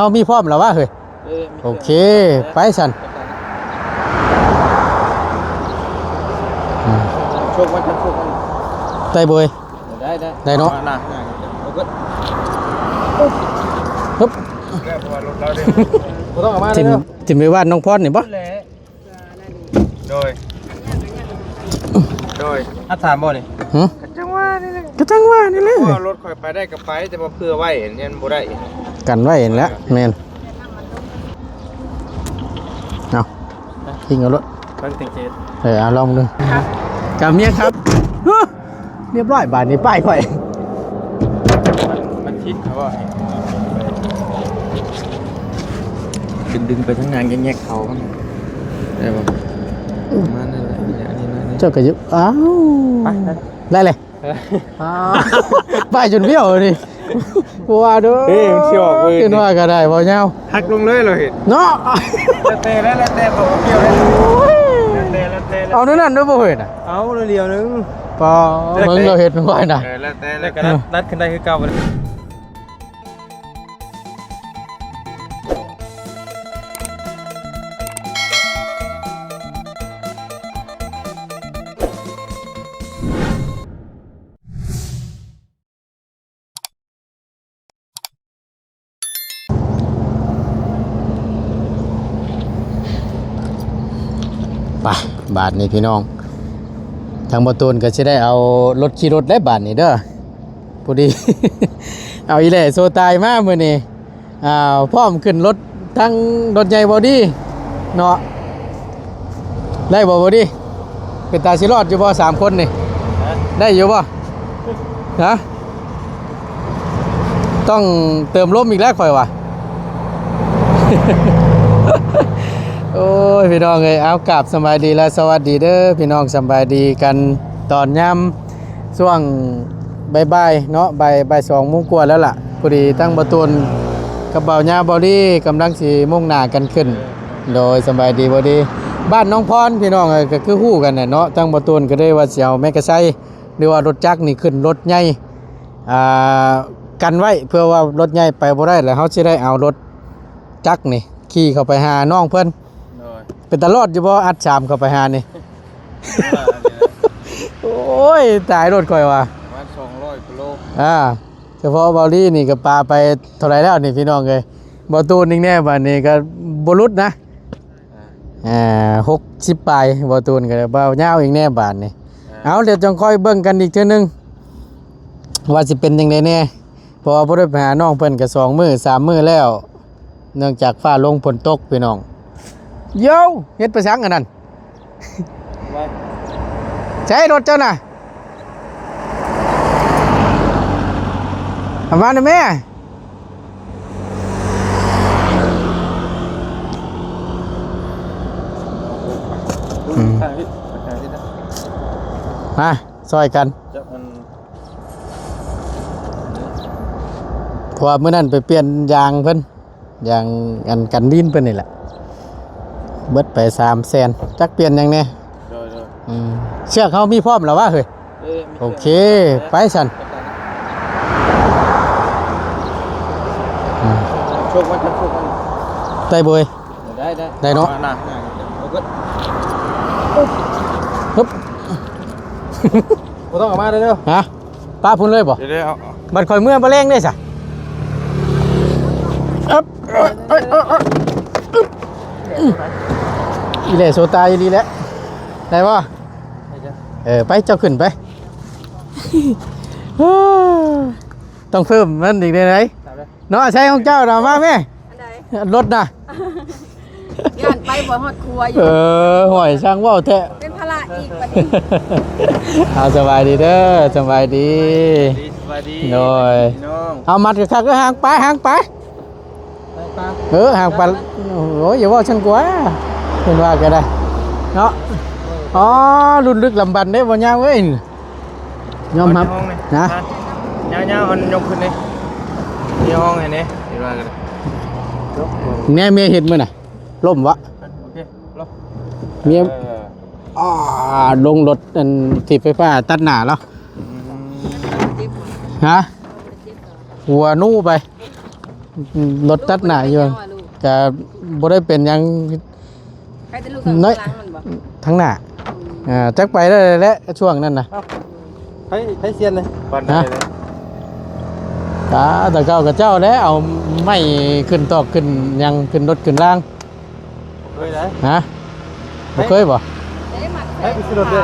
ເຮົາມີພ້ອມແລ້ວວະເຮີ້ຍ. ເອີ ໂອເຄ ໄປຊັ້ນ. ອືມ ໂຊກມັນ ໂຊກມັນ ໄດ້ບໍ່ເຮີ້ຍ? ໄດ້ ໄດ້ ໄດ້ເນາະ. ມາໜ້າ ຮຶບ ແລ້ວເພາະວ່າລົດລາວເດ້ ບໍ່ຕ້ອງເອົາມາເດີ. ຖິ້ມໄວ້ບ້ານນ້ອງພອນນີ້ບໍ່? ໂດຍ ໂດຍ ອັດຖາມບໍ່ນີ້? ຫຶ? ກະຈັ່ງວ່ານີ້ແຫຼະ ກະຈັ່ງວ່ານີ້ແຫຼະ. ເພາະວ່າລົດຂ້ອຍໄປໄດ້ກະໄປ ແຕ່ວ່າເພື່ອໄວ້ຫັ້ນຍັງບໍ່ໄດ້ ກັນໄວ້ຫັ້ນແຫຼະ. ແມ່ນ ເອົາ ຍິງເອົາໂລດ ເບິ່ງຕິງເຈດ. ເອີ ເອົາລອງເບິ່ງ ກັບເມຍຂັບ. ຮະ ຮຽບຮ້ອຍບາດນີ້ ປ້າຍຂ້ອຍ ມັນ ມັນຊິດເຂົາວ່າ ດຶງໄປທາງໜ້າແຍກໆ ເຂົາມັນໄດ້ບໍ່? ປະມານນັ້ນແຫຼະ ນີ້ແຫຼະ ອັນນີ້ ອັນນີ້ ເຈົ້າກະຢູ່ ອ້າວ ໄປ ໄດ້ແຫຼະ. ເອີ ອ້າວ ປ້າຍຈົນບ້ຽວນີ້ ບໍ່ວ່າເດີ. ເອີ ມັນຊິອອກເວີຍ ຂຶ້ນວ່າກະໄດ້ບໍ່ຍາວ ຫັກລົງເລີຍ ລາວເຮັດເນາະ. ແລ້ວແຕ່ ແລ້ວແຕ່ ເຂົາກະບ້ຽວເລີຍ ໂອ້ຍ ແລ້ວແຕ່ ແລ້ວແຕ່ ເອົາແນວນັ້ນເດີບໍ່ເຮີ້ຍນະ. ເອົາໜ້ອຍດຽວໜຶ່ງ ປ້າ ເບິ່ງລາວເຮັດຂ້ອຍນະ. ເອີ ແລ້ວແຕ່ ແລ້ວກະດັດ ດັດຂຶ້ນໄດ້ຄືເກົ່າ. ໄປ ບາດນີ້ພີ່ນ້ອງ ທາງບໍ່ຕູນກະຊິໄດ້ເອົາລົດ ຂີ່ລົດແລ້ວບາດນີ້ເດີ. ພໍດີ ເອົາອີແຫຼ້ໂຊຕາຍມາມື້ນີ້ ອ່າ ພ້ອມຂຶ້ນລົດ ທັງລົດໃຫຍ່ບໍ່ດີເນາະ. ໄດ້ບໍ່ ບໍ່ດີ? ເປັນຕາຊິລອດຢູ່ບໍ່ ສາມຄົນນີ້? ຮະ? ໄດ້ຢູ່ບໍ່? ຮະ? ຕ້ອງເຕີມລົມອີກແລ້ວຂ້ອຍວ່າ. ໂອ້ຍ ພີ່ນ້ອງເອີຍ ເອົາ ກາບສະບາຍດີ ແລະ ສະຫວັດດີເດີພີ່ນ້ອງ. ສະບາຍດີກັນຕອນຍາມ ຊ່ວງບ່າຍໆ ເນາະ ບ່າຍ ບ່າຍສອງໂມງກວ່າແລ້ວລະ. ພໍດີທັງບ່າວຕູນກັບບ່າວຍາວ ບ່າວລີກຳລັງຊິມຸ່ງໜ້າກັນຂຶ້ນ. ໂດຍ ສະບາຍດີ ບ່າວລີ. ບ້ານໜອງພອນ ພີ່ນ້ອງເອີຍ ກະຄືຮູ້ກັນແຫຼະເນາະ. ທັງບ່າວຕູນກະເລີຍວ່າຊິເອົາແມັກກະໄຊ ຫຼືວ່າລົດຈັກນີ້ຂຶ້ນລົດໃຫຍ່ ອ່າ ກັນໄວ້ ເພື່ອວ່າລົດໃຫຍ່ໄປບໍ່ໄດ້ ແລ້ວເຮົາຊິໄດ້ເອົາລົດຈັກນີ້ຂີ່ເຂົ້າໄປຫານ້ອງເພິ່ນ. ໂດຍ ເປັນຕາລອດຢູ່ບໍ່ ອັດສາມເຂົ້າໄປຫານີ້? ໂອ້ຍ ຕາຍໂລດຂ້ອຍວ່າ ປະມານສອງຮ້ອຍກິໂລ. ອ່າ ສະເພາະບ່າວລີນີ້ກະປາໄປເທົ່າໃດແລ້ວນີ້ ພີ່ນ້ອງເອີຍ. ບ່າວຕູນອີກແນ່ ບາດນີ້ກະບໍ່ຫຼຸດນະ ອ່າ ຫົກສິບປາຍ ບ່າວຕູນກະ ບ່າວຍາວອີກແນ່ບາດນີ້. ອ່າ ເອົາ ດຽວຈັ່ງຄ່ອຍເບິ່ງກັນອີກເທື່ອໜຶ່ງ ວ່າຊິເປັນຈັ່ງໃດແນ່. ເພາະວ່າບໍ່ໄດ້ໄປຫານ້ອງເພິ່ນກະສອງມື້ສາມມື້ແລ້ວ ເນື່ອງຈາກຟ້າລົງຝົນຕົກພີ່ນ້ອງ. ໂຢ ເຮັດໄປສັງອັນນັ້ນ? ໃສລົດເຈົ້ານະ? ເອົາມານຳແມ່. ອືມ ມາຊ່ອຍກັນ ເພາະວ່າມື້ນັ້ນໄປປ່ຽນຢາງເພິ່ນ ຢາງອັນກັນດິນເພິ່ນນີ້ແຫຼະ ເບິດໄປສາມແສນ. ຈັກປ່ຽນຫຍັງແນ່? ໂດຍ ໂດຍ ອືມ ເຊືອກເຮົາມີພ້ອມແລ້ວວະເຮີ້ຍ? ເອີ ໂອເຄ ໄປຊັ້ນ. ອືມ ໂຊກມັນ ໂຊກມັນ ໄດ້ບໍ່ເອີຍ? ໄດ້ ໄດ້ ໄດ້ເນາະ. ຮຶບ ບໍ່ຕ້ອງເອົາມາເດີ. ຮະ? ປະພຸ້ນເລີຍບໍ່? ເດີ ເດີ ເອົາ ບັດຂ້ອຍເມືອບໍ່ແລງເດ້ຊະ. ອຶບ ອີແຫຼ້ໂຊຕາອີ່ຫຼີແຫຼະ. ໄດ້ບໍ່? ໄດ້ ເອີ ໄປ ເຈົ້າຂຶ້ນໄປ. ຕ້ອງເພີ່ມມັນອີກແນວໃດເນາະ. ໃຊ້ຂອງເຈົ້ານະ ມາແມ່. ອັນໃດ? ລົດນະ. ຢ້ານໄປບໍ່ຮອດຄົວຢູ່. ເອີ ຫ້ອຍ ຊ່າງເວົ້າແທ້ ເປັນພາລະອີກບັດນີ້. ເອົາ ສະບາຍດີເດີ ສະບາຍດີ ສະບາຍດີ ໂດຍ ພີ່ນ້ອງ. ເອົາ ມັດຄັກໆ ເອີ ຫາງໄປ ຫາງໄປ ເອີ ຫາງໄປ. ໂອ້ຍ ຢ່າເວົ້າຊັ້ນກວ່າ ເພິ່ນວ່າກະໄດ້ເນາະ. ອໍ ລຸ້ນດຶກລຳບັນເດ້ ບໍ່ຍາວເອີຍ. ຍອມຮັບນະ. ຍາວໆ ເອົາຍົກຂຶ້ນເດ້ ຍອງໃຫ້ແດ່. ເຫັນວ່າກັນ ແມ່ ເມຍເຮັດມື້ນະ ລົ້ມວະ? ໂອເຄ ລົງ ເມຍ. ເອີ ອາ ລົງລົດອັນຖີບໄຟຟ້າຕັດໜ້າລາວ. ອືມ ຮະ? ຫົວໜູໄປ. ລົດຕັດໜ້າຢູ່ ກະບໍ່ໄດ້ເປັນຫຍັງ ໃຜແຕ່ລູກ ນ້ອຍ ທາງຫຼັງມັນບໍ່? ທາງໜ້າ ອືມ ອ່າ ຈັກໄປໄດ້ແຫຼະຊ່ວງນັ້ນນະ. ເອົ້າ ໃຜ ໃຜຊຽນເລີຍ ປານໃດເລີຍ? ຕາ ແຕ່ເກົ່າກະເຈົ້າແຫຼະ ເອົາໄມ້ຂຶ້ນຕອກຂຶ້ນຫຍັງ ຂຶ້ນລົດຂຶ້ນລາງ. ເຄີຍໄດ໋ ຮະ? ບໍ່ເຄີຍບໍ່? ໃຫ້ໄປຊື້ລົດເດີ.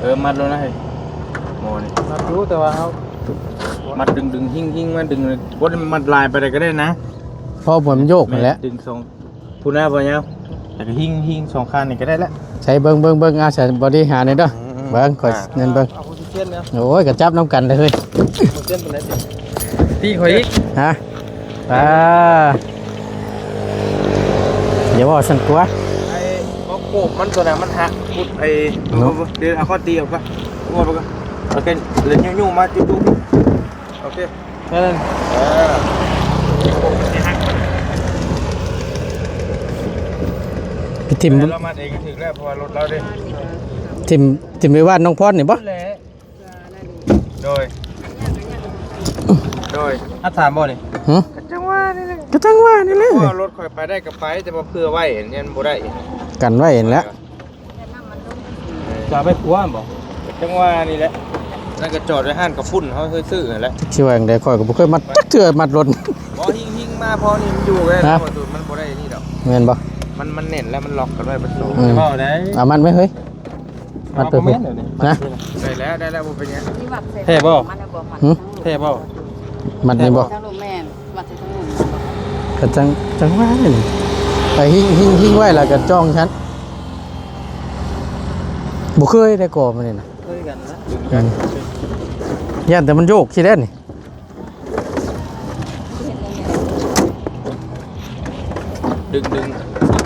ເອີ ມັດແລ້ວນະ ເຮີ້ຍ ໝໍນີ້ ມັດຢູ່ ແຕ່ວ່າເຮົາມັດດຶງໆ ຫິ້ງໆ ມາດຶງ ບໍ່ໄດ້ມັດຫຼາຍປານໃດກະໄດ້ນະ ພໍມັນໂຍກຫັ້ນແຫຼະ ດຶງສອງ ພຸ້ນນະ ບໍ່ຍາວ ແລ້ວກະຫິ້ງໆ ສອງຂ້າງນີ້ກະໄດ້ລະ. ໃສ່ເບິ່ງ ເບິ່ງ ເບິ່ງ ອາ ໃສ່ບໍດີຫາແດ່ເດີ. ອືມໆ ເບິ່ງ ຂ້ອຍ ອ່າ ແໜ້ນເບິ່ງ ເອົາຜູ້ຊິເຊັນແລ້ວ. ໂອ້ຍ ກະຈັບນຳກັນເລີຍເຮີ້ຍ ຜູ້ເຊັນປານໃດຕິ ຕີຂ້ອຍອີກ ຮະ? ອ່າ ຢ່າເວົ້າຊັ້ນກວ່າ ໄອ້ ເພາະໂກບມັນຕົວນັ້ນມັນຫັກ ພຸດ ໄອ້ ເນາະ ດຽວເອົາຂ້ອຍຕີອອກກ່ອນ ໂອເຄ ແລ້ວຍູ້ໆ ມາຈຸດໆ ໂອເຄ ເອີ ໄປຖິ້ມ ລະມັດເອງຖືກແລ້ວ ເພາະວ່າລົດລາວເດ້ ຖິ້ມ ຖິ້ມໄວ້ບ້ານນ້ອງພອນນີ້ບໍ່? ໂດຍ ໂດຍ ອັດຖາມບໍ່ນີ້? ຫື? ກະຈັ່ງວ່ານີ້ແຫຼະ ກະຈັ່ງວ່ານີ້ແຫຼະ ເພາະວ່າລົດຂ້ອຍໄປໄດ້ກະໄປ ແຕ່ວ່າເພື່ອໄວ້ອັນນີ້ມັນບໍ່ໄດ້ ກັນໄວ້ຫັ້ນແຫຼະ. ຈະເອົາໄປຄົວບໍ່? ກະຈັ່ງວ່ານີ້ແຫຼະ ນັ້ນກະຈອດໄວ້ຮ້ານກະຝຸ່ນເຮົາເຄີຍຊື້ຫັ້ນແຫຼະ. ຊິວ່າຈັ່ງໃດ ຂ້ອຍກະບໍ່ເຄີຍມັດຈັກເທື່ອ ມັດລົດ ບໍ່ ຫິ້ງໆ ມາພໍນີ້ມັນຢູ່ໄດ້ ຮະ? ມັນບໍ່ໄດ້ນີ້ດອກ ແມ່ນບໍ່? ມັນ ມັນແໜ້ນແລ້ວ ມັນລັອກກັນໄວ້ປະຕູ ອືມ ເວົ້າໄດ້ ເອົາມັດໄວ້ເຮີ້ຍ. ມັດຕົວຜູ້ ນະ ໄດ້ແລ້ວ ໄດ້ແລ້ວ ບໍ່ເປັນຫຍັງ. ແທ້ບໍ່? ຫື? ແທ້ບໍ່? ມັດນີ້ບໍ່? ທາງລຸ່ມແມ່ນ ມັດໃສ່ທາງລຸ່ມ ກະຈັ່ງ ຈັ່ງວ່ານີ້ ໄປຫິ້ງ ຫິ້ງ ຫິ້ງໄວ້ ແລ້ວກະຈ່ອງຊັ້ນ. ບໍ່ເຄີຍໄດ້ ກໍມັນນີ້ນະ ເຄີຍກັນນະ ອືມ ຢ້ານແຕ່ມັນໂຍກຊີ້ແຫຼະນີ້. ດຶງ ດຶງ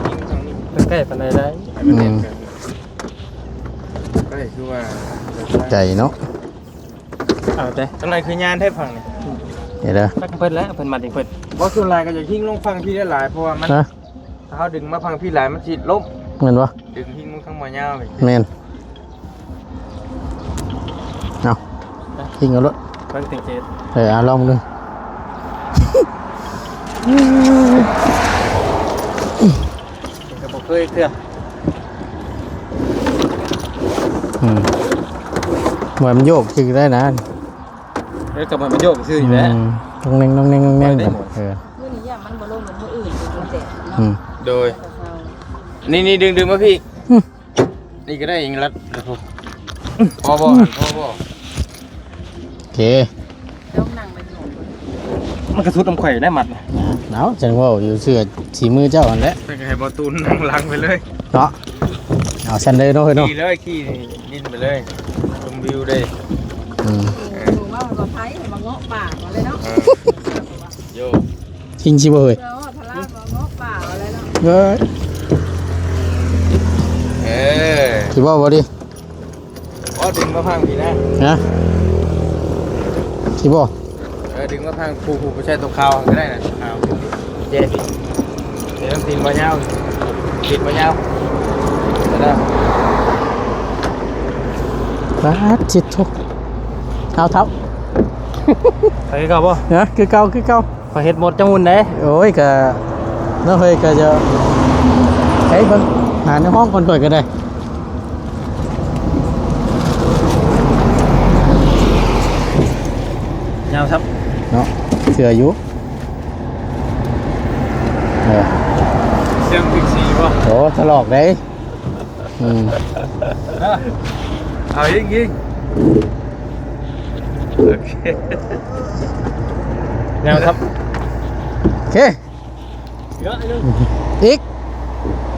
ດຶງທາງນີ້ ໃກ້ປານໃດໄດ້ ໃຫ້ມັນແໜ້ນກັນ ອືມ ໃກ້ຄືວ່າ ໃຈເນາະ ເອົາແຕ່ທາງໃດຄືຍານແທ້ຝັ່ງນີ້ ເດີ ຈັກເພິ່ນແຫຼະ ເພິ່ນມັດເອງເພິ່ນ ບໍ່ ສ່ວນຫຼາຍກະຢາກຫິ້ງລົງຝັ່ງພີ້ຫຼາຍໆ ເພາະວ່າມັນ ຮະ? ຖ້າເຮົາດຶງມາຝັ່ງພີ້ຫຼາຍມັນຊິລົ້ມ ແມ່ນບໍ່? ດຶງຫິ້ງລົງທາງບໍ່ຍາວນີ້ ແມ່ນ. ເອົາ ຍິງເອົາໂລດ ເບິ່ງຕິເຈັດ ເອີ ເອົາລອງເບິ່ງ ກະບໍ່ເຄີຍເທື່ອ ອືມ ວ່າມັນໂຍກຊື່ໄດ້ນະ ເອີ ກະມັນໂຍກຊື່ນີ້ແຫຼະ ອືມ ຕ້ອງແໜ່ງ ຕ້ອງແໜ່ງ ຕ້ອງແໜ່ງ ໄດ້ໝົດ ເອີ ມື້ນີ້ຢ້ານມັນບໍ່ລົງ ມື້ອື່ນເປັນແດດເນາະ ອືມ ໂດຍ ນີ້ໆ ດຶງໆ ມາພີ້ ອືມ ນີ້ກະໄດ້ອີງລັດ ພໍບໍ່ ພໍບໍ່ ໂອເຄ ເຈົ້ານັ່ງໄປຢູ່ ມັນກະສຸດນຳຂ້ອຍໄດ້ມັດນະ ເອົາ ຈັ່ງເວົ້າຢູ່ ເຊື່ອສີມືເຈົ້າຫັ້ນແຫຼະ ໃຫ້ບໍ່ຕູນນັ່ງຫຼັງໄປເລີຍເນາະ ເອົາຊັ້ນເລີຍເນາະ ເຮີ້ຍເນາະ ຂີ່ເລີຍ ຂີ່ນີ້ດິນໄປເລີຍ ຊົມວິວເດ້ ອືມ ເອີ ເວົ້າໃຫ້ປອດໄພ ໃຫ້ມາເງາະປ່າກ່ອນເລີຍເນາະ ເອີ ໂຍ ຈິງຊິບໍ່ເຮີ້ຍ ເອີ ທະລາບມາເງາະປ່າເອົາແລ້ວເນາະ ເອີ ເອີ ຊິເວົ້າບໍ່ດີ ອໍ ດຶງມາຟັງພີ້ນະ ຮະ ຊິບໍ່ ເອີ ດຶງມາຟັງ ຜູ້ ຜູ້ ຜູ້ຊາຍຕົວຂາວກະໄດ້ນະ ຕົວຂາວ ເຈ ເຈ ຕ້ອງຕີນບໍ່ຍາວ ຕີນບໍ່ຍາວ ກະໄດ້ ປາດ ຊິໂທ້ ເອົາເຖົ້າ ໄປຄືເກົ່າບໍ່? ຮະ ຄືເກົ່າ ຄືເກົ່າ. ຂ້ອຍເຮັດໝົດຈັກຫຸ່ນເດ້. ໂອ້ຍ ກະເນາະເຮີ້ຍ ກະຈະໃຊ້ເບິ່ງ ຫາໃນຫ້ອງກ່ອນຂ້ອຍກະໄດ້. ຍາວຄັບເນາະ ເຊື່ອຢູ່. ເອີ ສຽງພິກສີບໍ່? ໂອ້ ຖະຫຼອກເດ້. ອືມ ເອົາ ຍິງ ຍິງ ໂອເຄ ແນວຄັບ ໂອເຄ ອີກ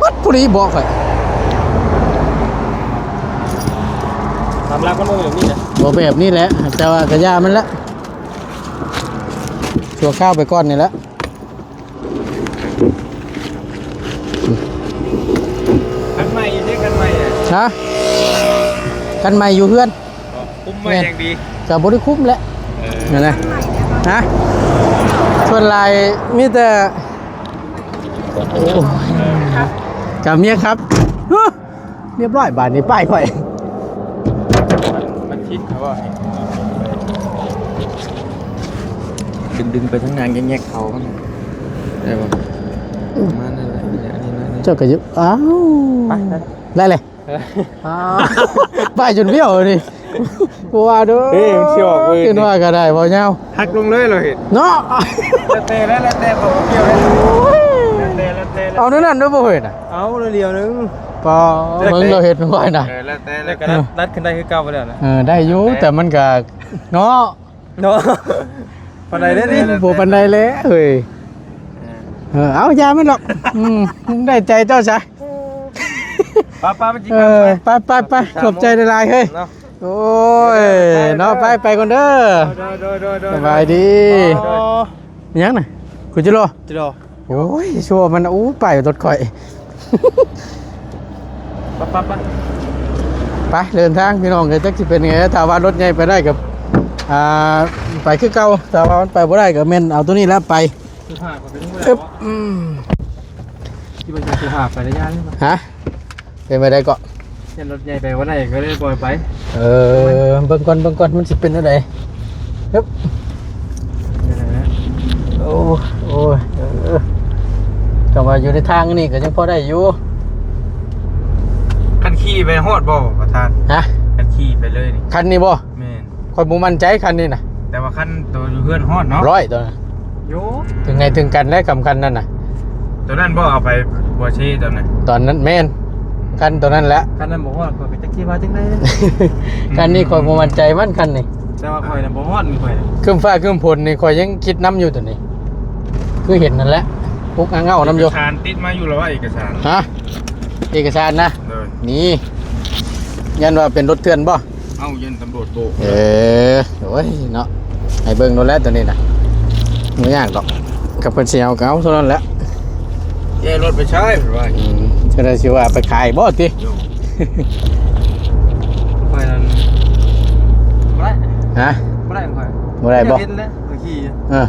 ປັດ ພໍດີບອກຂ້ອຍ ຕາມຫຼັກມັນບໍ່ແບບນີ້ນະ ບໍ່ແບບນີ້ແຫຼະ ແຕ່ວ່າກະຢ່າມັນແຫຼະ ຊົ່ວຄາວໄປກ່ອນນີ້ແຫຼະ. ຄັນໃໝ່ຢູ່ເດ້ ຄັນໃໝ່ອະ ຮະ ຄັນໃໝ່ຢູ່ເຮືອນ ຄຸມໄວ້ຢ່າງດີ ກະບໍ່ໄດ້ຄຸມແຫຼະ ເອີ ນັ້ນນະ ຮະ ສ່ວນຫຼາຍມີແຕ່ ໂອ້ຍ ກະເມຍຄັບ ຮຽບຮ້ອຍບາດນີ້ ປ້າຍຂ້ອຍ ມັນ ມັນຜິດເຂົາວ່າໃຫ້ ດຶງໆໄປທາງໜ້າແຍກໆເຂົາມັນ ໄດ້ບໍ່? ປະມານນັ້ນແຫຼະ ນີ້ແຫຼະ ອັນນີ້ໜ້ອຍໜຶ່ງ ເຈົ້າກໍຢູ່ ອ້າວ ໄປ ໄດ້ແຫຼະ ເອີ ອ້າວ ໄປຈົນບ້ຽວນີ້ ບໍ່ວ່າເດີ ເອີ ມັນຊິອອກເວີຍ ຂຶ້ນວ່າກໍໄດ້ບໍ່ຍາວ ຫັກລົງເລີຍ ລາວເຮັດເນາະ ແລ້ວແຕ່ ແລ້ວແຕ່ເຂົາບໍ່ກ່ຽວເລີຍ ແລ້ວແຕ່ ແລ້ວແຕ່ ເອົາແນວນັ້ນເດີບໍ່ເຫັນນະ ເອົາແນວດຽວໜຶ່ງ ປາ ເບິ່ງລາວເຮັດໄວ້ນະ ເອີ ແລ້ວແຕ່ ແລ້ວກໍດັດ ດັດຂຶ້ນໄດ້ຄືເກົ່າບໍ່ແລ້ວນະ ເອີ ໄດ້ຢູ່ ແຕ່ມັນກໍເນາະ ເນາະ ປານໃດເດ້ນີ້ ບໍ່ປານໃດແຫຼະເຮີ້ຍ ເອີ ເອີ ເອົາ ຢ່າມັນດອກ ອືມ ໄດ້ໃຈເຈົ້າຊະ ປ້າໆ ມັນຊິ ເອີ ຂ້າມໄປ ໄປໆໆ ຂອບໃຈຫຼາຍໆ ເຮີ້ຍ ເນາະ ໂອ້ຍ ເນາະ ໄປ ໄປກ່ອນເດີ ໂດຍໆໆໆ ສະບາຍດີ ໂດຍໆ ຫຍັງນະ ກູຈິໂລ ຈິໂລ ໂອ້ຍ ຊົ່ວມັນ ໂອ້ ໄປລົດຂ້ອຍ ໄປໆໆ ໄປເດີນທາງພີ່ນ້ອງເອີຍ ຈັກຊິເປັນໄງ ຖ້າວ່າລົດໃຫຍ່ໄປໄດ້ກໍ ອ່າ ໄປຄືເກົ່າ ຖ້າວ່າມັນໄປບໍ່ໄດ້ກໍແມ່ນເອົາໂຕນີ້ແຫຼະໄປ ສິບຫ້າກໍເປັນ ອຶບ ອືມ ທີ່ວ່າຈະສິບຫ້າໄປໄດ້ຍາກ ຮະ ເປັນໄປໄດ້ເກາະ ເຫັນລົດໃຫຍ່ໄປບໍ່ໄດ້ກໍເລີຍປ່ອຍໄປ ເອີ ເບິ່ງກ່ອນ ເບິ່ງກ່ອນ ມັນຊິເປັນແນວໃດ ຮຶບ ໂອ້ ໂອ້ຍ ເອີ ກໍວ່າຢູ່ໃນທາງນີ້ກໍຍັງພໍໄດ້ຢູ່ ຄັນຂີ່ໄປຮອດບໍ່ປະທານ? ຮະ? ຄັນຂີ່ໄປເລີຍນີ້ ຄັນນີ້ບໍ່? ແມ່ນ ຂ້ອຍບໍ່ໝັ້ນໃຈຄັນນີ້ນະ ແຕ່ວ່າຄັນໂຕຢູ່ເຮືອນຮອດເນາະ ຮ້ອຍໂຕນັ້ນ ໂຍ ເຖິງໃນເຖິງກັນແລ້ວ ສຳຄັນນັ້ນນະ ໂຕນັ້ນບໍ່ເອົາໄປໂປເຊ່ຕອນນັ້ນ ຕອນນັ້ນແມ່ນ ຄັນໂຕນັ້ນແຫຼະ ຄັນນັ້ນບໍ່ຮອດ ຂ້ອຍກໍຈັກຊິວ່າຈັ່ງໃດ ຄັນນີ້ຂ້ອຍບໍ່ໝັ້ນໃຈມັນ ຄັນນີ້ ແຕ່ວ່າຂ້ອຍນະບໍ່ຮອດ ຂ້ອຍນະ ຄຶ້ມຟ້າຄຶ້ມຝົນນີ້ ຂ້ອຍຍັງຄິດນຳຢູ່ໂຕນີ້ ຄືເຫັນນັ້ນແຫຼະ ປຸກອາເຫງົ້ານຳຢູ່ ເອກະສານຕິດມາຢູ່ແລ້ວວ່າ ເອກະສານ ຮະ? ເອກະສານນະ ໂດຍ ມີ ຢ້ານວ່າເປັນລົດເຖື່ອນບໍ່? ເອົ້າ ຢ້ານຕຳຫຼວດໂບກ ເອີ ໂອ້ຍເນາະ ໃຫ້ເບິ່ງໂລດແຫຼະໂຕນີ້ນະ ບໍ່ຍາກດອກ ຄັນເພິ່ນຊິເອົາກໍເອົາເທົ່ານັ້ນແຫຼະ ແກ່ລົດໄປໃຊ້ເພິ່ນວ່າ ອືມ ຈະໄດ້ຊິວ່າໄປຂາຍບໍ່ຕິ ໂຍ ຂ້ອຍນັ້ນ ບໍ່ໄດ້ ຮະ? ບໍ່ໄດ້ຂອງຂ້ອຍ ບໍ່ໄດ້ບໍ່? ເຫັນແລ້ວ ຂ້ອຍຂີ່ ເອີ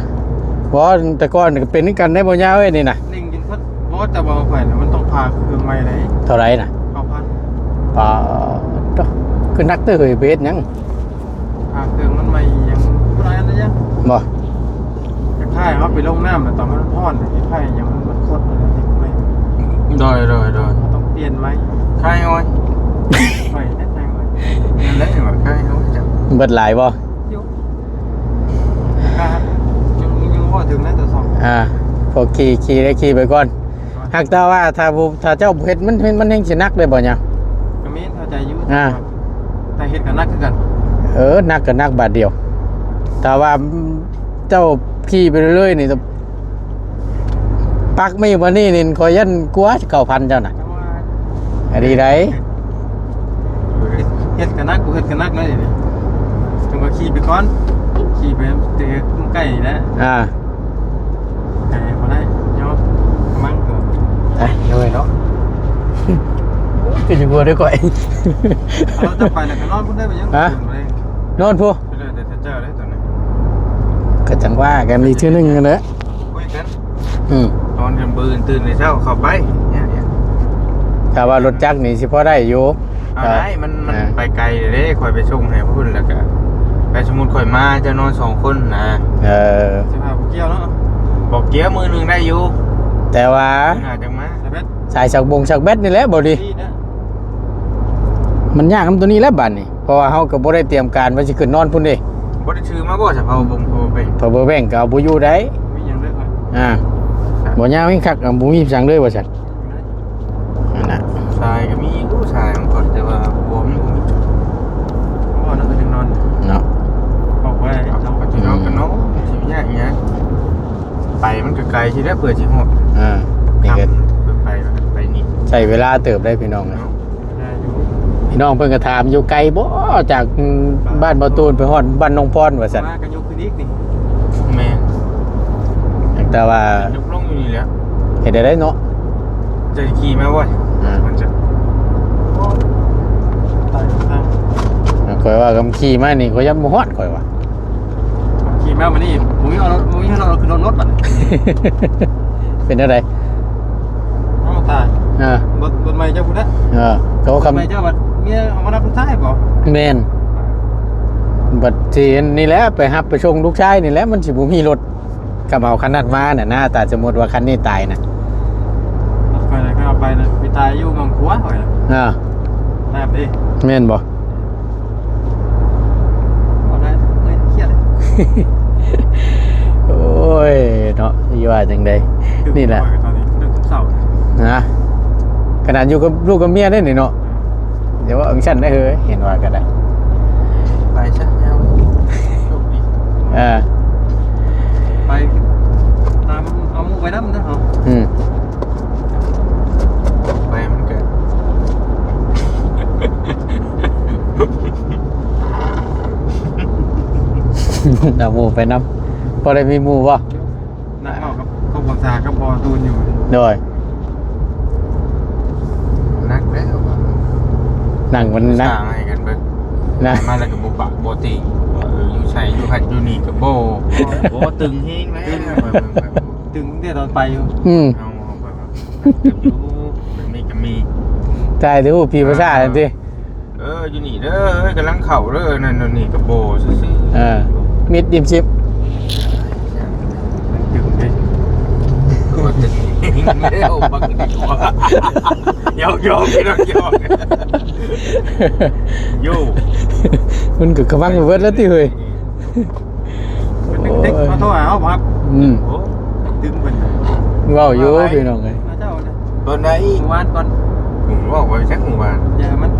ບໍ່ ແຕ່ກ່ອນກໍເປັນຄືກັນໄດ໋ ບໍ່ຍາວເອີຍນີ້ນະ ເລັ່ງກິນຄົນ ບໍ່ ແຕ່ວ່າຂອງຂ້ອຍນະ ມັນຕ້ອງຜ່າເຄື່ອງໃໝ່ໄດ໋ ເທົ່າໃດນະ? ເກົ້າພັນ ປາດໂທ້ ຄືໜັກເຕີບເຮີ້ຍ ໄປເຮັດຫຍັງ? ພາເຄື່ອງມັນໃໝ່ອີ່ຫຍັງ ບໍ່ໄດ້ອັນໃດຫຍັງ ບໍ່ ຄ້າຍໆ ເຮົາໄປລົງນ້ຳ ແລ້ວຕອນມັນຮ້ອນ ຄ້າຍໆ ຫຍັງມັນຄົດ ໂດຍ ໂດຍ ໂດຍ ເຮົາຕ້ອງປ່ຽນໃໝ່ ຄ້າຍອ້ອຍ ໄໝ່ແທ້ໆ ນັ້ນແຫຼະວ່າຄ້າຍອ້ອຍ ເບິດຫຼາຍບໍ່? ຢູ່ ຍັງ ຍັງບໍ່ເຖິງນະ ແຕ່ສອງ ອ່າ ພວກຂີ່ ຂີ່ໄດ້ຂີ່ໄປກ່ອນ ຫາກແຕ່ວ່າຖ້າບໍ່ ຖ້າເຈົ້າບໍ່ເຮັດ ມັນ ມັນ ມັນແຮ່ງຊິໜັກເດ້ບໍ່ຫຍັງ ກໍແມ່ນເຂົ້າໃຈຢູ່ ອ່າ ແຕ່ເຮັດກໍໜັກຄືກັນ ເອີ ໜັກກໍໜັກບາດດຽວ ຖ້າວ່າເຈົ້າຂີ່ໄປເລື້ອຍໆນີ້ ປັກໄວ້ບາດນີ້ນີ້ ຂ້ອຍຢ້ານກວ່າເກົ້າພັນເຈົ້ານະ ອັນນີ້ໄດ໋ ເຮັດກໍໜັກ ບໍ່ເຮັດກໍໜັກເລີຍນີ້ ຈັ່ງວ່າຂີ່ໄປກ່ອນ ຂີ່ໄປແຕ່ໃກ້ນີ້ແຫຼະ ອ່າ ໄປບໍ່ໄດ້ ຍອມ ມັງກໍ ໄປເລີຍເນາະ ຄືຊິບໍ່ໄດ້ຂ້ອຍ ເອົາເຈົ້າໄປແລ້ວກໍນອນພຸ້ນໄດ້ບໍ່ຍັງ ຮະ? ນອນພຸ້ນ ກໍແລ້ວແຕ່ເຈົ້າເດ້ຕອນນີ້ ກໍຈັ່ງວ່າກັນອີກເທື່ອໜຶ່ງຫັ້ນແຫຼະ ຄຸຍກັນ ອືມ ຕອນກາງຄືນຕື່ນແຕ່ເຊົ້າເຂົ້າໄປ ຖ້າວ່າລົດຈັກນີ້ຊິພໍໄດ້ຢູ່ ເອົາໄດ້ ມັນ ມັນໄປໄກເດ້ ຂ້ອຍໄປສົ່ງໃຫ້ພຸ້ນ ແລ້ວກະໄປ ສົມມຸດຂ້ອຍມາ ເຈົ້ານອນສອງຄົນນະ ເອີ ຊິພາບໍ່ກ່ຽວເນາະ ບໍ່ກ່ຽວ ມື້ໜຶ່ງໄດ້ຢູ່ ແຕ່ວ່າ ມື້ໜ້າຈັ່ງມາ ສາຍສັກບົງສັກແບັດນີ້ແຫຼະ ບໍ່ດີ ມັນຍາກນຳໂຕນີ້ແຫຼະບາດນີ້ ເພາະວ່າເຮົາກໍບໍ່ໄດ້ຕຽມການວ່າຊິຂຶ້ນນອນພຸ້ນເດ້ ບໍ່ໄດ້ຖືມາບໍ່ ສະເພາບົງ power bank power bank ກໍເອົາບໍ່ຢູ່ໄດ໋ ມີຫຍັງເລີຍ ອ່າ ບໍ່ຍາວແຮງຄັກ ບໍ່ມີຫຍັງເລີຍວ່າຊັ້ນ ນັ້ນນະ ສາຍກໍມີຢູ່ ສາຍຂອງຂ້ອຍ ແຕ່ວ່າຫົວມັນບໍ່ມີ ເພາະວ່ານັ້ນກໍຍັງນອນເນາະ ອອກໄປ ເອົາ ເອົາກໍຊິເອົາກັນເນາະ ຊິຍາກຫຍັງ ໄປມັນກໍໄກຊິໄດ້ ເພື່ອຊິຮອດ ອ່າ ນີ້ກໍ ໄປ ໄປນີ້ ໃຊ້ເວລາເຕີບໄດ໋ພີ່ນ້ອງເນາະ ໄດ້ຢູ່ ພີ່ນ້ອງເພິ່ນກໍຖາມຢູ່ ໄກບໍ່ ຈາກ ອືມ ບ້ານບໍ່ຕູນໄປຮອດບ້ານໜອງພອນວ່າຊັ້ນ ມາກໍຍົກຂຶ້ນອີກນີ້ ແມ່ນ ແຕ່ວ່າ ຍົກລົງຢູ່ນີ້ແຫຼະ ເຮັດໄດ້ເນາະ ຈະຂີ່ມາບໍ່ ອ່າ ມັນຈະ ຕາຍທາງ ຂ້ອຍວ່າກຳຂີ່ມານີ້ ຂ້ອຍຍັງບໍ່ຮອດ ຂ້ອຍວ່າ ຂີ່ມາມື້ນີ້ ບໍ່ມີເອົາລົດ ບໍ່ມີເອົາລົດຂຶ້ນລົດບັດນີ້ ເປັນແນວໃດ? ເອົ້າ ຕາຍ ອ່າ ລົດ ລົດໃໝ່ເຈົ້າພຸ້ນນະ ເອີ ເຂົາຄຳ ລົດໃໝ່ເຈົ້າບັດເມຍເອົາມາຮັບລູກຊາຍບໍ່? ແມ່ນ ບັດຊິອັນນີ້ແຫຼະ ໄປຮັບໄປສົ່ງລູກຊາຍນີ້ແຫຼະ ມັນຊິບໍ່ມີລົດ ຄັນເອົາຄັນນັ້ນມານະນະ ຖ້າສົມມຸດວ່າຄັນນີ້ຕາຍນະ ຂ້ອຍນະ ຂ້ອຍເອົາໄປນະ ໄປຕາຍຢູ່ໝ່ອງຄົວຂ້ອຍນະ. ເອີ ນັ້ນເດ້ ແມ່ນບໍ່? ບໍ່ໄດ້ ເງິນຄຽດ ໂອ້ຍເນາະ ຊິວ່າຈັ່ງໃດ ຕື່ມ ນີ້ແຫຼະ ຂ້ອຍກໍຕອນນີ້ຕື່ມເຊົ້ານະ ຂະໜາດຢູ່ກັບລູກກັບເມຍໄດ້ນີ້ເນາະ. ຢ່າເວົ້າຈັ່ງຊັ້ນເດີເຮີຍ ເຫັນວ່າກໍໄດ້ ໄປຊະ ຍາວ ໂຊກດີ ເອີ ໄປ ຕາມ ເອົາໝູ່ໄປນຳເດີເຮົາ ອືມ ໄປມັນກໍ ເອົາໝູ່ໄປນຳ ພໍໄດ້ມີໝູ່ບໍ່? ນັ່ງເວົ້າກັບ ກັບຄອບຄົວກັບພໍ່ຕູນຢູ່ ໂດຍ ໜັກແລ້ວ ນັ່ງມັນໜັກ ສາງໃຫ້ກັນເບິ່ງນະ ມາແລ້ວກໍບໍ່ປາກບໍ່ຕີ ເອີ ຢູ່ໃສ ຢູ່ຫັ້ນຢູ່ນີ້ກໍບໍ່ ບໍ່ຕຶງແຮງແລ້ວ ຕຶງແຕ່ຕອນໄປຢູ່ ອືມ ເອົາ ເອົາໄປວ່າ ຢູ່ ມັນມີກໍມີ ໃຊ່ ຖືວ່າຜີພາສາຫັ້ນຕິ ເອີ ຢູ່ນີ້ເດີ ເອີຍ ກຳລັງເຂົ້າເດີ ນັ້ນໂນ່ນນີ້ກະບໍ່ຊື່ໆ ເອີ ມິດດິມຊິບ ຕຶງເດ້ ກໍວ່າຕຶງແລ້ວ ບັກດີກວ່າ ຢອກໆ ພີ່ນ້ອງ ຢອກ ໂຢ ມັນກໍກຳລັງໄປເບິດແລ້ວຕິເຮີ້ຍ. ເປັນເດັກ ໂອ້ຍ ມາໂທຫາເຮົາບໍ່ຮັບ? ອືມ ໂອ້ ດຶງເພິ່ນ ເວົ້າຢູ່ ວ່າໄວ ພີ່ນ້ອງເອີຍ ມາເຈົ້ານະ ຕອນໃດ? ມື້ວານກ່ອນ ເວົ້າໄວ້ຈັກມື້ວານ ຢ່າມັນ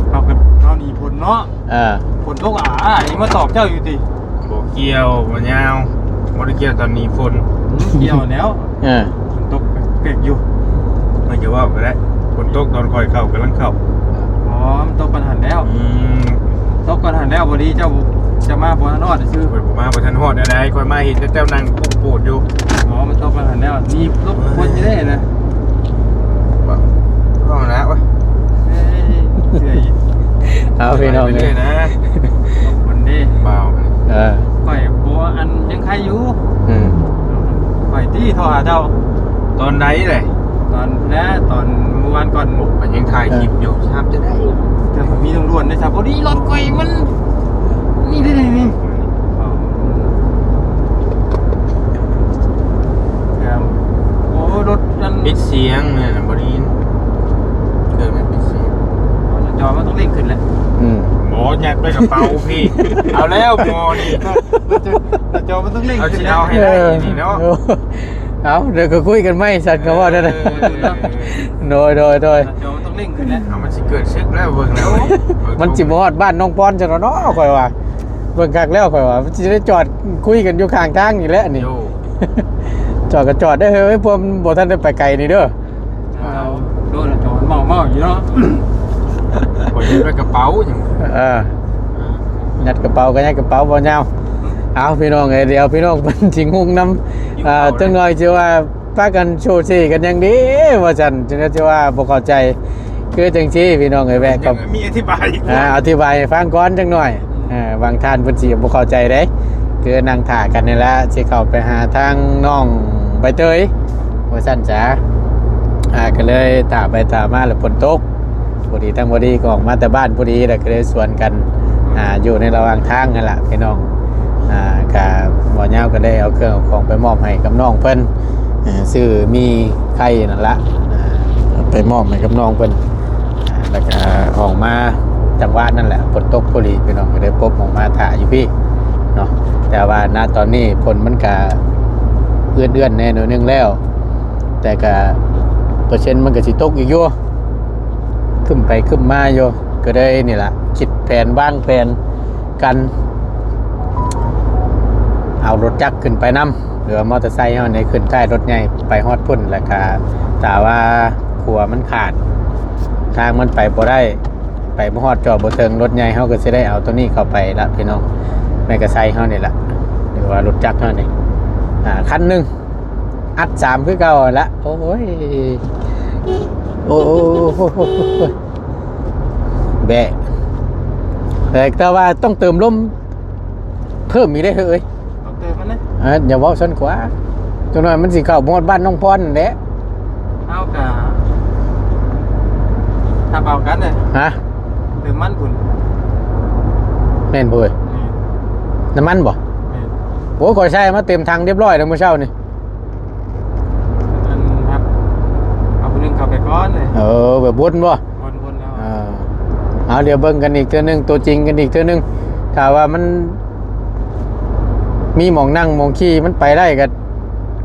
ເຮົາກໍ ເຮົາໜີຝົນເນາະ ເອີ ຝົນຕົກ ອາ ອີ່ມາຕອບເຈົ້າຢູ່ຕິ? ບໍ່ກ່ຽວ ບໍ່ຍາວ ບໍ່ໄດ້ກ່ຽວຕອນໜີຝົນ ອືມ ກ່ຽວແລ້ວ ເອີ ຝົນຕົກເປກໆຢູ່ ມັນຈະເວົ້າກໍໄດ້ ຝົນຕົກຕອນຂ້ອຍເຂົ້າ ກຳລັງເຂົ້າ ອໍ ມັນຕົກກ່ອນຫັ້ນແລ້ວ ອືມ ຕົກກ່ອນຫັ້ນແລ້ວ ພໍດີເຈົ້າຈະມາບໍ່ທັນຮອດຊື່ ຂ້ອຍບໍ່ມາບໍ່ທັນຮອດແນວໃດ ຂ້ອຍມາເຫັນແຕ່ເຈົ້ານັ່ງປຸກໂປດຢູ່ ອໍ ມັນຕົກກ່ອນຫັ້ນແລ້ວ ນີ້ລົບກວນຢູ່ເດ້ນະ ເວົ້າ ເວົ້ານະ ໂອ້ຍ ເອີຍ ເຊື່ອອີກ ເອົາ ພີ່ນ້ອງເອີຍ ເລີຍນະ ລົບກວນເດ້ ເບົາ ເອີ ຂ້ອຍບໍ່ ອັນ ຍັງໄຄຢູ່ ອືມ ຂ້ອຍຕິໂທຫາເຈົ້າ ຕອນໃດແຫຼະ? ຕອນແລະ ຕອນມື້ວານກ່ອນ ໂອ້ ມັນຍັງຖ່າຍຄລິບຢູ່ ເອີ ຊັບຈະໄດ້ ແຕ່ມີເລື່ອງດ່ວນເດ້ ຊັບ ພໍດີລົດຂ້ອຍມັນ ນີ້ເດ້ ນີ້ ນີ້ ໂອ້ ລົດນັ້ນ ປິດສຽງນັ້ນນະ ບໍ່ໄດ້ຍິນ ເກີດແມ່ນປິດສຽງ ອໍ ໜ້າຈໍມັນຕ້ອງເລັ່ງຂຶ້ນແຫຼະ ອືມ ໝໍຍັດໄວ້ກະເປົາພີ້ ເອົາແລ້ວໝໍນີ້ ໜ້າຈໍມັນຕ້ອງເລັ່ງຂຶ້ນແຫຼະ ເອົາຊິເອົາໃຫ້ໄດ້ນີ້ເນາະ ເອີ ເອົາ ດຽວກໍຄຸຍກັນໃໝ່ຊັ້ນ ເຂົາວ່າແນວໃດ ເອີ ໂດຍ ໂດຍ ໂດຍ ໜ້າຈໍມັນຕ້ອງເລັ່ງຂຶ້ນແຫຼະ ເອົາ ມັນຊິເກີດສຶກແລ້ວ ເບິ່ງແລ້ວ ມັນຊິບໍ່ຮອດບ້ານນ້ອງພອນຊັ້ນເນາະ ຂ້ອຍວ່າ ເບິ່ງຄັກແລ້ວຂ້ອຍວ່າ ມັນຊິໄດ້ຈອດຄຸຍກັນຢູ່ຂ້າງທາງນີ້ແຫຼະນີ້ ໂອ້ ຈອດກໍຈອດເດີເຮີ້ຍ ພວກມັນບໍ່ທັນໄດ້ໄປໄກນີ້ເດີ ເອົາ ໂດນຈອດເມົາໆຢູ່ເນາະ ບໍ່ໄດ້ໄປກະເປົາຫຍັງ ເອີ ຍັດກະເປົາກໍຍັດກະເປົາບໍ່ຍາວ ເອົາ ພີ່ນ້ອງເອີຍ ດຽວພີ່ນ້ອງເພິ່ນຊິງົງນຳ ອ່າ ຈັກໜ່ອຍຊິວ່າ ພາກັນໂຊເຊກັນຫຍັງເດ້ວ່າຊັ້ນ ຈັ່ງໃດຊິວ່າບໍ່ເຂົ້າໃຈ ຄືຈັ່ງຊີ້ພີ່ນ້ອງເອີຍ ແວະກັບ ມີອະທິບາຍ ອ່າ ອະທິບາຍໃຫ້ຟັງກ່ອນຈັກໜ່ອຍ ອ່າ ບາງທ່ານເພິ່ນຊິບໍ່ເຂົ້າໃຈເດ້ ຄືນັ່ງຖ້າກັນນີ້ລະ ຊິເຂົ້າໄປຫາທາງນ້ອງໃບເຕີຍວ່າຊັ້ນສາ ອ່າ ກໍເລີຍຖ້າໄປຖ້າມາແລ້ວຝົນຕົກ ພໍດີ ທັງພໍດີກໍອອກມາແຕ່ບ້ານພໍດີ ແລ້ວກໍເລີຍຊວນກັນ ອ່າ ຢູ່ໃນລະຫວ່າງທາງຫັ້ນລະພີ່ນ້ອງ ອ່າ ກະບໍ່ຍາວກໍໄດ້ເອົາເຄື່ອງເອົາຂອງໄປມອບໃຫ້ກັບນ້ອງເພິ່ນ ເອີ ຊື້ໝີ່ໄຂ່ນັ້ນລະ ອ່າ ໄປມອບໃຫ້ກັບນ້ອງເພິ່ນ ອ່າ ແລ້ວກະອອກມາຈັງຫວະນັ້ນແຫຼະ ຝົນຕົກພໍດີພີ່ນ້ອງ ກໍໄດ້ປົບອອກມາຖ້າຢູ່ພີ້ເນາະ ແຕ່ວ່ານະຕອນນີ້ຝົນມັນກະເອື້ອນໆແດ່ໜ້ອຍໜຶ່ງແລ້ວ ແຕ່ກະເປີເຊັນມັນກະຊິຕົກອີກຢູ່ ຄຶ້ມໄປຄຶ້ມມາຢູ່ ກໍເລີຍນີ້ລະ ຄິດແຜນວາງແຜນກັນ ເອົາລົດຈັກຂຶ້ນໄປນຳ ຫຼືວ່າມໍເຕີໄຊເຮົານີ້ຂຶ້ນທ້າຍລົດໃຫຍ່ໄປຮອດພຸ້ນ ແລ້ວກະຖ້າວ່າຂົວມັນຂາດ ທາງມັນໄປບໍ່ໄດ້ ໄປບໍ່ຮອດຈອດບໍ່ເຖິງ ລົດໃຫຍ່ເຮົາກໍຊິໄດ້ເອົາໂຕນີ້ເຂົ້າໄປລະພີ່ນ້ອງ ແມ່ນກະໄຊເຮົານີ້ລະ ຫຼືວ່າລົດຈັກເຮົານີ້ ອ່າ ຄັນໜຶ່ງ ອັດສາມຄືເກົ່າຫັ້ນລະ ໂອ້ຍ ໂອ້ຍ ໂອ້ຍ ໂອ້ຍ ແບະ ແຕ່ ແຕ່ວ່າຕ້ອງເຕີມລົມເພີ່ມອີກເດ້ເຮີ້ຍ ຕ້ອງເຕີມມັນນະ ເອີ ຢ່າເວົ້າຊັ້ນກວ່າ ຈັກໜ້ອຍມັນຊິເຂົ້າຮອດບ້ານນ້ອງພອນຫັ້ນແຫຼະ ເຮົາກະ ຖ້າເອົາກັນເດ້ ຮະ? ເຕີມມັນພຸ້ນ ແມ່ນບໍ່ເອີຍ? ແມ່ນ ນ້ຳມັນບໍ່? ແມ່ນ ໂອ້ ຂ້ອຍໃສ່ມາເຕັມຖັງຮຽບຮ້ອຍແລ້ວມື້ເຊົ້ານີ້. ອັນຮັບ ເອົາຜູ້ໜຶ່ງເຂົ້າໄປກ່ອນເລີຍ. ເອີ ແບບວົນບໍ່? ວົນໆແລ້ວ. ເອີ ເອົາ ດຽວເບິ່ງກັນອີກເທື່ອໜຶ່ງ ຕົວຈິງກັນອີກເທື່ອໜຶ່ງ. ຖ້າວ່າມັນມີໝ່ອງນັ່ງໝ່ອງຂີ່ ມັນໄປໄດ້ກໍ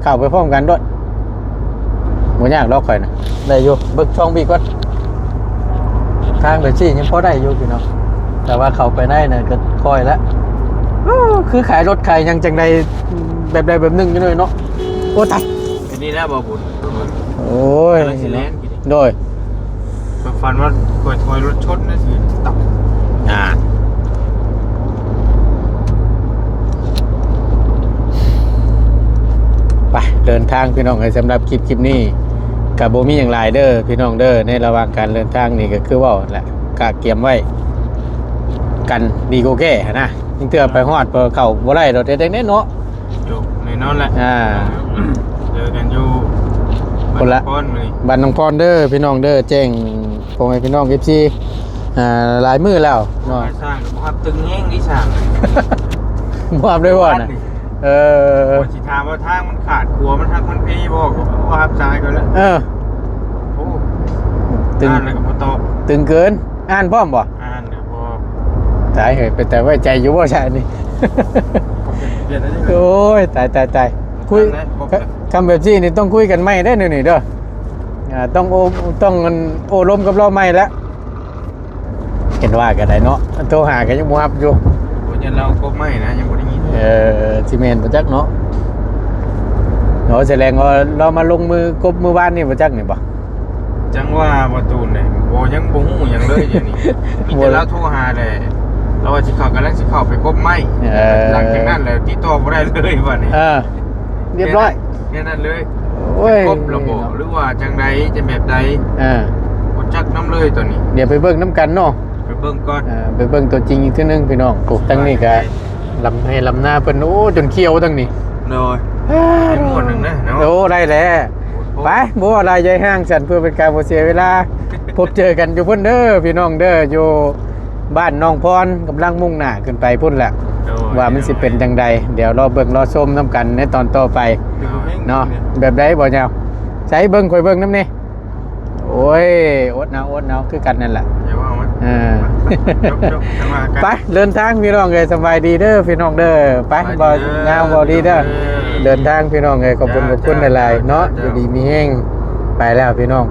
ເຂົ້າໄປພ້ອມກັນໂລດ. ບໍ່ຍາກດອກຂ້ອຍນະ ໄດ້ຢູ່. ເບິ່ງຊ່ອງບີກກ່ອນ. ທາງແບບຊີ້ຍັງພໍໄດ້ຢູ່ພີ່ນ້ອງ ແຕ່ວ່າເຂົ້າໄປໃນນັ້ນກໍຄ່ອຍລະ. ໂອ້ ຄືຂາຍລົດຂາຍຫຍັງຈັ່ງໃດ ແບບໃດແບບໜຶ່ງຢູ່ເນາະ. ໂອ້ ຕາຍ ອັນນີ້ແຫຼະບໍ່ບຸນ. ໂອ້ຍ ກຳລັງຊິແລ່ນ ໂດຍ ຂ້ອຍຝັນວ່າຂ້ອຍຖອຍລົດຊົນນະ ຊິຕັບ. ອ່າ ໄປເດີນທາງພີ່ນ້ອງເອີຍ. ສຳລັບຄລິບ ຄລິບນີ້ກໍບໍ່ມີຫຍັງຫຼາຍເດີພີ່ນ້ອງເດີ. ໃນລະຫວ່າງການເດີນທາງນີ້ກໍຄືເວົ້າຫັ້ນແຫຼະ ກະກຽມໄວ້ກັນດີກວ່າແກ້ຫັ້ນນະ. ບາງເທື່ອໄປຮອດ ເຂົ້າບໍ່ໄດ້ດອກ ເຮັດຈັ່ງໃດເນາະ. ຈົບແນ່ນອນແຫຼະ. ອ່າ ເຈີກັນຢູ່ ຄົນລະ ບ້ານໜອງພອນມື້ນີ້ ບ້ານໜອງພອນເດີພີ່ນ້ອງເດີ. ແຈ້ງ ພໍ່ແມ່ພີ່ນ້ອງ ເອັຟຊີ ອ່າ ຫຼາຍມື້ແລ້ວເນາະ. ຊ່າງກໍບໍ່ຮັບຕຶງແຮງນີ້ຊ່າງ ບໍ່ຮັບໄດ້ບໍ່ນະ? ເອີ ຊິຖາມວ່າທາງມັນຂາດ ຂົວມັນຫັກມັນເພບໍ່ ກໍບໍ່ຮັບສາຍກໍແລ້ວ. ເອີ ໂອ້ ຕຶງ ອ່ານແລ້ວກໍບໍ່ຕອບ ຕຶງເກີນ. ອ່ານພ້ອມບໍ່? ອ່ານແລ້ວບໍ່. ຕາຍເຮີ້ຍ ເປັນຕາໄວ້ໃຈຢູ່ບໍ່ຊະນີ້? ໂອ້ຍ ຕາຍ ຕາຍ ຕາຍ. ຄຸຍ ຄັນແບບຊີ້ນີ້ຕ້ອງຄຸຍກັນໃໝ່ເດ້ ແນວນີ້ເດີ. ອ່າ ຕ້ອງໂອ້ ຕ້ອງອັນ ໂອ້ລົມກັບລາວໃໝ່ແລ້ວ. ເຫັນວ່າກໍໄດ້ເນາະ ໂທຫາກໍຍັງບໍ່ຮັບຢູ່. ໂອ້ ຍັງລາວກົບໄມ້ນະ ຍັງບໍ່ໄດ້ຍິນ. ເອີ ຊິແມ່ນບໍ່ຈັກເນາະ. ໂອ້ ສະແດງວ່າລາວມາລົງມືກົບມື້ວານນີ້ບໍ່ຈັກນີ້ບໍ່? ຈັ່ງວ່າບໍ່ຕູນເດ້ ບໍ່ ຍັງບໍ່ຮູ້ຫຍັງເລີຍດຽວນີ້. ມີແຕ່ລາວໂທຫາແຫຼະ ລາວວ່າຊິເຂົ້າ ກຳລັງຊິເຂົ້າໄປກົບໄມ້. ເອີ ຫຼັງຈາກນັ້ນແລ້ວຕິດຕໍ່ບໍ່ໄດ້ເລີຍບັດນີ້. ເອີ ຮຽບຮ້ອຍ ແຄ່ນັ້ນເລີຍ. ໂອ້ຍ ຄົບລະບໍ່ ຫຼືວ່າຈັ່ງໃດ ຈະແບບໃດ? ອ່າ ບໍ່ຈັກນຳເລີຍຕອນນີ້. ດຽວໄປເບິ່ງນຳກັນເນາະ ໄປເບິ່ງກ່ອນ. ອ່າ ໄປເບິ່ງຕົວຈິງອີກເທື່ອໜຶ່ງພີ່ນ້ອງ. ໂອ້ ທັງນີ້ກະລຳໄຮ່ລຳນາເພິ່ນ ໂອ້ ຈົນຂຽວທັງນີ້. ໂດຍ ເປັນໝວດໜຶ່ງເນາະ. ໂອ້ ໄດ້ແລ້ວ. ໄປ ບໍ່ຫຼາຍໃຫຍ່ຫ້າງຊັ້ນ ເພື່ອເປັນການບໍ່ເສຍເວລາ ພົບເຈີກັນຢູ່ພຸ້ນເດີພີ່ນ້ອງເດີ ຢູ່ ບ້ານໜອງພອນ ກຳລັງມຸ່ງໜ້າຂຶ້ນໄປພຸ້ນແຫຼະ. ໂດຍ ວ່າມັນຊິເປັນຈັ່ງໃດ ດຽວລໍເບິ່ງລໍຊົມນຳກັນໃນຕອນຕໍ່ໄປ. ໂດຍ ເນາະ. ແບບໃດບໍ່ຍາວ? ໃສເບິ່ງ ຂ້ອຍເບິ່ງນຳແດ່. ໂອ້ຍ ອົດເອົາ ອົດເອົາ ຄືກັນນັ້ນແຫຼະ. ຢ່າເວົ້າມັນ. ເອີ ຈົບໆ ຈັ່ງວ່າກັນ. ໄປ ເດີນທາງພີ່ນ້ອງເອີຍ. ສະບາຍດີເດີພີ່ນ້ອງເດີ. ໄປ ສະບາຍດີເດີ ບໍ່ຍາວບໍ່ດີເດີ. ເດີນທາງພີ່ນ້ອງເອີຍ. ຂອບຄຸນ ຂອບຄຸນຫຼາຍໆເນາະ. ຢູ່ດີມີແຮງ. ໄປແລ້ວພີ່ນ້ອງ.